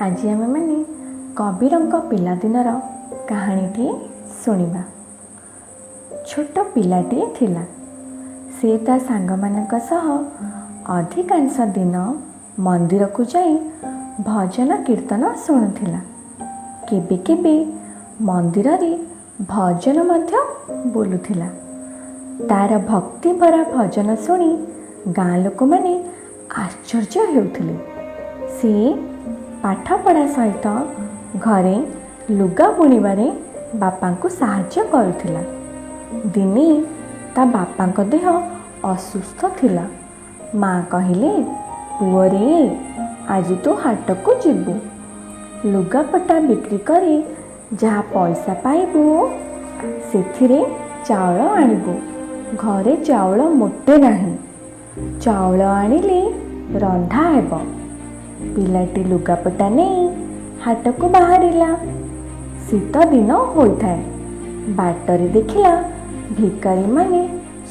ଆଜି ଆମେମାନେ କବୀରଙ୍କ ପିଲାଦିନର କାହାଣୀଟିଏ ଶୁଣିବା। ଛୋଟ ପିଲାଟିଏ ଥିଲା। ସେ ତା ସାଙ୍ଗମାନଙ୍କ ସହ ଅଧିକାଂଶ ଦିନ ମନ୍ଦିରକୁ ଯାଇ ଭଜନ କୀର୍ତ୍ତନ ଶୁଣୁଥିଲା। କେବେ କେବେ ମନ୍ଦିରରେ ଭଜନ ମଧ୍ୟ ବୋଲୁଥିଲା। ତାର ଭକ୍ତିଭରା ଭଜନ ଶୁଣି ଗାଁ ଲୋକମାନେ ଆଶ୍ଚର୍ଯ୍ୟ ହେଉଥିଲେ। ସେ ପାଠପଢ଼ା ସହିତ ଘରେ ଲୁଗା ବୁଣିବାରେ ବାପାଙ୍କୁ ସାହାଯ୍ୟ କରୁଥିଲା। ଦିନେ ତା ବାପାଙ୍କ ଦେହ ଅସୁସ୍ଥ ଥିଲା। ମା କହିଲେ, ପୁଅରେ, ଆଜି ତୁ ହାଟକୁ ଯିବୁ। ଲୁଗାପଟା ବିକ୍ରି କରି ଯାହା ପଇସା ପାଇବୁ ସେଥିରେ ଚାଉଳ ଆଣିବୁ। ଘରେ ଚାଉଳ ମୋଟେ ନାହିଁ। ଚାଉଳ ଆଣିଲେ ରନ୍ଧା ହେବ। ପିଲାଟି ଲୁଗାପଟା ନେଇ ହାଟକୁ ବାହାରିଲା। ଶୀତ ଦିନ ହୋଇଥାଏ। ବାଟରେ ଦେଖିଲା ଭିକାରୀମାନେ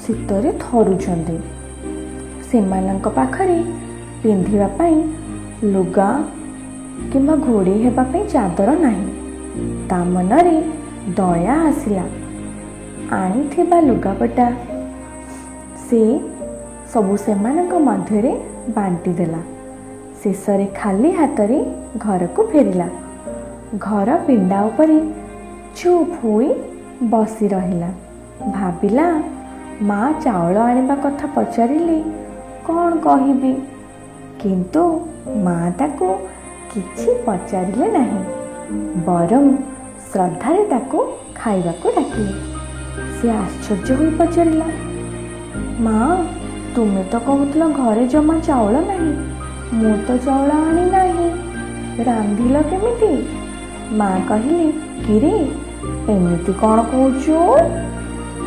ଶୀତରେ ଥରୁଛନ୍ତି। ସେମାନଙ୍କ ପାଖରେ ପିନ୍ଧିବା ପାଇଁ ଲୁଗା କିମ୍ବା ଘୋଡ଼େଇ ହେବା ପାଇଁ ଚାଦର ନାହିଁ। ତା ମନରେ ଦୟା ଆସିଲା। ଆଣିଥିବା ଲୁଗାପଟା ସେ ସବୁ ସେମାନଙ୍କ ମଧ୍ୟରେ ବାଣ୍ଟିଦେଲା। ଶେଷରେ ଖାଲି ହାତରେ ଘରକୁ ଫେରିଲା। ଘର ପିଣ୍ଡା ଉପରେ ଚୁପ୍ ହୋଇ ବସି ରହିଲା। ଭାବିଲା, ମା ଚାଉଳ ଆଣିବା କଥା ପଚାରିଲେ କ'ଣ କହିବି? କିନ୍ତୁ ମା ତାକୁ କିଛି ପଚାରିଲେ ନାହିଁ, ବରଂ ଶ୍ରଦ୍ଧାରେ ତାକୁ ଖାଇବାକୁ ଡାକିଲେ। ସେ ଆଶ୍ଚର୍ଯ୍ୟ ହୋଇ ପଚାରିଲା, ମା, ତୁମେ ତ କହୁଥିଲ ଘରେ ଜମା ଚାଉଳ ନାହିଁ, ମୁଁ ତ ଚାଉଳ ଆଣି ନାହିଁ, ରାନ୍ଧିଲ କେମିତି? ମା କହିଲେ, କିରେ, ଏମିତି କ'ଣ କହୁଛୁ?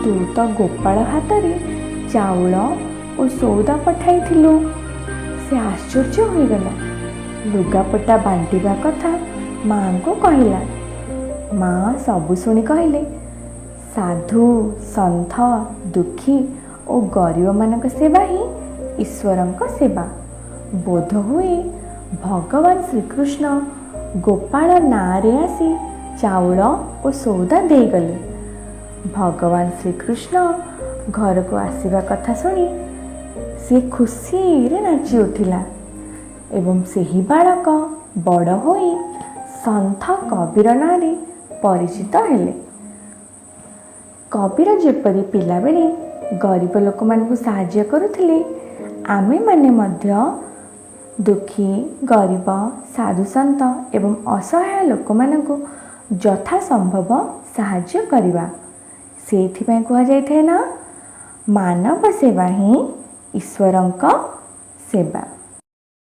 ତୁ ତ ଗୋପାଳ ହାତରେ ଚାଉଳ ଓ ସଉଦା ପଠାଇଥିଲୁ। ସେ ଆଶ୍ଚର୍ଯ୍ୟ ହୋଇଗଲା। ଲୁଗାପଟା ବାଣ୍ଟିବା କଥା ମାଙ୍କୁ କହିଲା। ମା ସବୁ ଶୁଣି କହିଲେ, ସାଧୁ ସନ୍ଥ, ଦୁଃଖୀ ଓ ଗରିବମାନଙ୍କ ସେବା ହିଁ ଈଶ୍ୱରଙ୍କ ସେବା। ବୋଧହୁଏ ଭଗବାନ ଶ୍ରୀକୃଷ୍ଣ ଗୋପାଳ ନାଁରେ ଆସି ଚାଉଳ ଓ ସଉଦା ଦେଇଗଲେ। ଭଗବାନ ଶ୍ରୀକୃଷ୍ଣ ଘରକୁ ଆସିବା କଥା ଶୁଣି ସେ ଖୁସିରେ ନାଚି ଉଠିଲା ଏବଂ ସେହି ବାଳକ ବଡ଼ ହୋଇ ସନ୍ଥ କବୀର ନାଁରେ ପରିଚିତ ହେଲେ। କବୀର ଯେପରି ପିଲାବେଳେ ଗରିବ ଲୋକମାନଙ୍କୁ ସାହାଯ୍ୟ କରୁଥିଲେ, ଆମେମାନେ ମଧ୍ୟ ଦୁଃଖୀ, ଗରିବ, ସାଧୁସନ୍ଥ ଏବଂ ଅସହାୟ ଲୋକମାନଙ୍କୁ ଯଥାସମ୍ଭବ ସାହାଯ୍ୟ କରିବା। ସେଇଥିପାଇଁ କୁହାଯାଇଥାଏ ନା, ମାନବ ସେବା ହିଁ ଈଶ୍ୱରଙ୍କ ସେବା।